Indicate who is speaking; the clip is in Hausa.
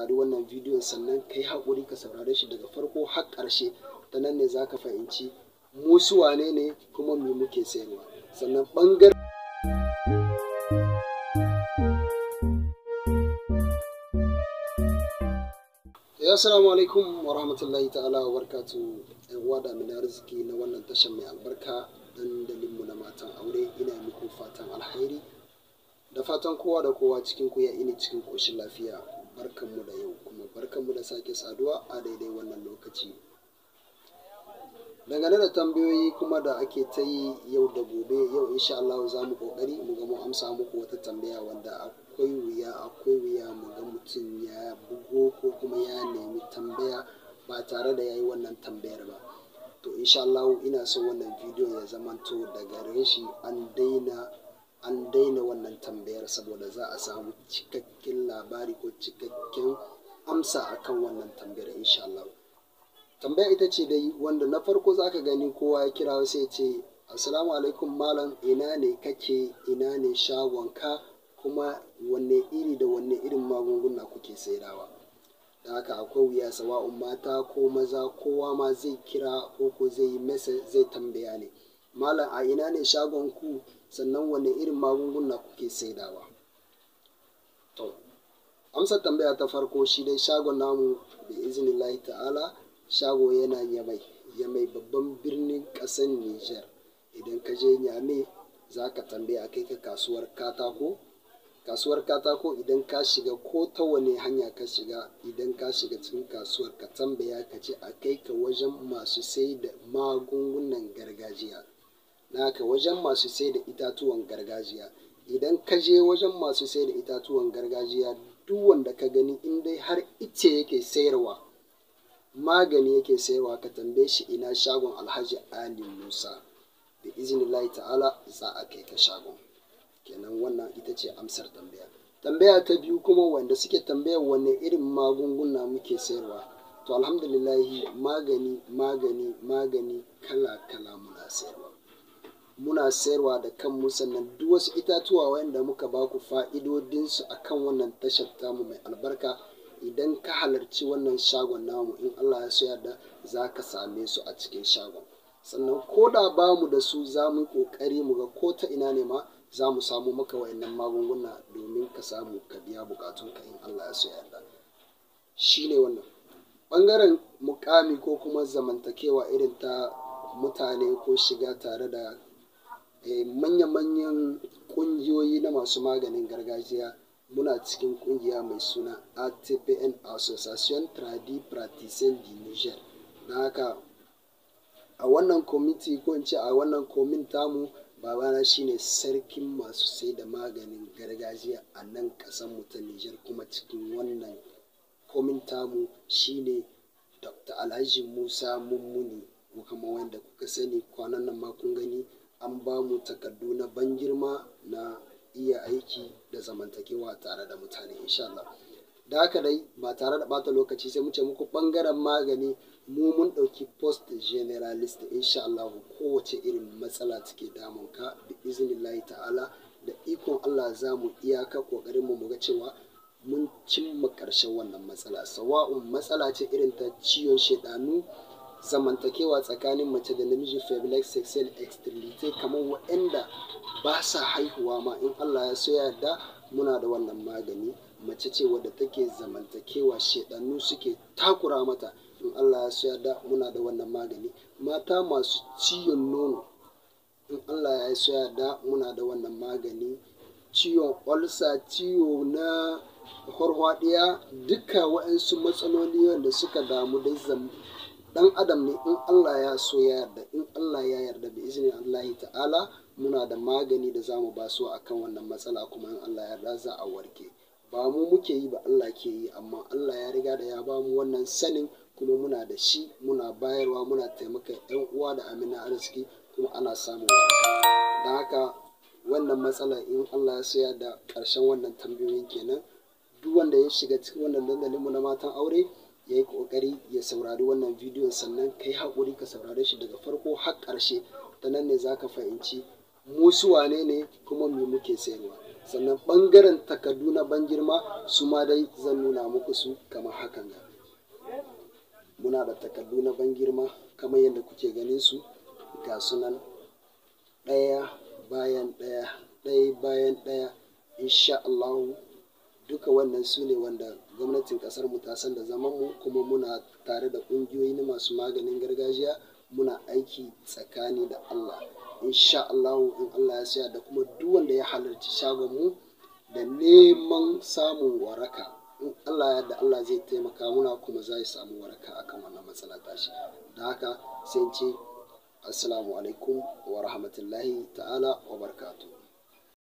Speaker 1: saurari wannan bidiyon, sannan ka yi haƙuri ka saurare shi daga farko har ƙarshe. Ta nan ne za ka fahimci mu su wane ne kuma me muke sayarwa. Sannan ɓangaren Assalamu alaikum wa rahmatullahi ta'ala wa barakatu. Yan uwa da amina arziki na wannan tashar mai albarka, dandalinmu na matan aure, ina muku fatan alkhairi da fatan kowa da kowa cikin ku ya ini cikin koshin lafiya. Barkanmu da yau kuma barkanmu da sake saduwa a daidai wannan lokaci. Dangane da tambayoyi kuma da ake ta yi yau da gobe, yau insha Allah za mu kokari mu ga mu amsa muku wata tambaya wanda akwai wuya mu ga mutum ya bugo ko kuma ya nemi tambaya ba tare da ya yi wannan tambayar ba. To insha Allah ina son wannan bidiyo ya zamanto daga gare shi an daina wannan tambayar, saboda za a samu cikakken labari ko cikakken amsa akan wannan tambayar insha Allah. Tambaya ita ce dai wanda na farko zaka gani kowa ya kira sai ce, "Assalamu alaikum malam, ina ne kake, ina ne shagonka, kuma wanne iri da wanne irin magunguna kuke saidawa?" Da haka akwai wuya, sawa'un mata ko maza, kowa ma zai kira ko zai yi message zai tambaya ne, "Malam, a ina ne shagon ku, sannan wanne irin magunguna kuke saidawa?" To amsar tambaya ta farko shi dai shagon namu, bi iznillahi ta'ala, shago yana Yamai, Yamai babban birnin ƙasar Niger. Idan ka je Yamai za ka tambaya a kai ka kasuwar katako. Kasuwar katako, idan ka shiga, ko ta wane hanya ka shiga, idan ka shiga cikin kasuwar, ka tambaya ka ce a kai ka wajen masu sai da magungunan gargajiya. Naka wajen masu sai da itatuwan gargajiya. Idan ka je wajen masu sai da itatuwan gargajiya, duk wanda ka gani in dai har ice yake sayarwa, magani yake sayarwa, ka tambaye shi ina shagon Alhaji Ali Musa. Bi iznillahi ta'ala za a kai ka shagon. Kenan wannan ita ce amsar tambaya. Tambaya ta biyu kuma, wanda suke tambayar wanne irin magunguna muke sayarwa. To alhamdulillahi, magani magani magani kala kala muna sayarwa. Muna sayarwa da kanmu, sannan duk wasu itatuwa wanda muka baku fa'idodinsu a kan wannan tashar tamu mai albarka, idan ka halarci wannan shagon namu, in Allah ya so yarda za ka same su a cikin shagon. Sannan ko da ba mu da su, za mu yi ƙoƙari mu ga ko ta ina ne ma za mu samu maka wa'annan magunguna domin ka samu ka biya bukatunka in Allah ya so yarda. Shi ne wannan. Ɓangaren mukami ko kuma zamantakewa irin ta mutane ko shiga tare da manya-manyan ƙungiyoyi na masu maganin gargajiya, muna cikin ƙungiya mai suna ATPN, Association Tradi Praticien du Niger. Don haka a wannan kwamiti, ko in ce a wannan komin tamu, babana shine sarkin masu sai da maganin gargajiya a nan ƙasar mu ta Niger, kuma cikin wannan komin tamu shine Dr. Alhaji Musa Mummuni, ko kuma wanda kuka sani kwanan nan ma kun gani an ba mu takardu na ban girma na iya aiki da zamantakewa tare da mutane insha Allah. Da haka dai ba tare da ɓata lokaci, sai mu ce muku ɓangaren magani mu mun ɗauki poste généraliste insha Allah. Kowace irin matsala take damun ka, bi iznillahi ta'ala, da ikon Allah za mu iyaka ƙoƙarin mu ga cewa mun cimma ƙarshen wannan matsala. Sawa'un matsala ce irin ta ciwon shaidanu, zamantakewa tsakanin mace da namiji, faiblesse sexuelle, stérilité, kamar waɗanda ba sa haihuwa ma, in Allah ya so yarda muna da wannan magani. Mace ce wadda take zamantakewa shaidanu suke takura mata, in Allah ya so yarda muna da wannan magani. Mata masu ciwon nono, in Allah ya so yarda muna da wannan magani. Ciwon olsa, ciwo na farfaɗiya, duka waɗansu matsaloli wanda suka damu dai dan adam ne, in Allah ya so ya yarda, in Allah ya yarda, bi izinin Allahi ta'ala muna da magani da zamu ba su akan wannan matsala, kuma in Allah ya yarda za a warke. Ba mu muke yi ba, Allah ke yi, amma Allah ya riga da ya ba mu wannan sanin, kuma muna da shi, muna bayarwa, muna taimaka yan uwa da amina arziki, kuma ana samun waraka. Don haka wannan matsala, in Allah ya so ya da ƙarshen wannan tambayoyin kenan. Duk wanda ya shiga cikin wannan dandalinmu na matan aure ya yi ƙoƙari ya saurari wannan bidiyon, sannan ka yi haƙuri ka saurare shi daga farko har ƙarshe. Ta nan ne za ka fahimci mu su wane ne kuma me muke sayarwa. Sannan ɓangaren takardu na ban girma su ma dai zan nuna muku su kamar hakan ga. Muna da takardu na ban girma kamar yadda kuke ganin su, ga su nan ɗaya bayan ɗaya, ɗaya bayan ɗaya, insha Allahu. Duka wannan su ne wanda gwamnatin ƙasar mu ta san da zaman mu, kuma muna tare da ƙungiyoyi na masu maganin gargajiya, muna aiki tsakani da Allah, insha Allahu. In Allah ya saya da kuma duk wanda ya halarci shagon mu da neman samun waraka, in Allah ya da Allah zai taimaka muna kuma za ya samu waraka akan wannan matsala tashi. Da haka sai in ce assalamu alaikum wa rahmatullahi ta'ala wa barakatuh.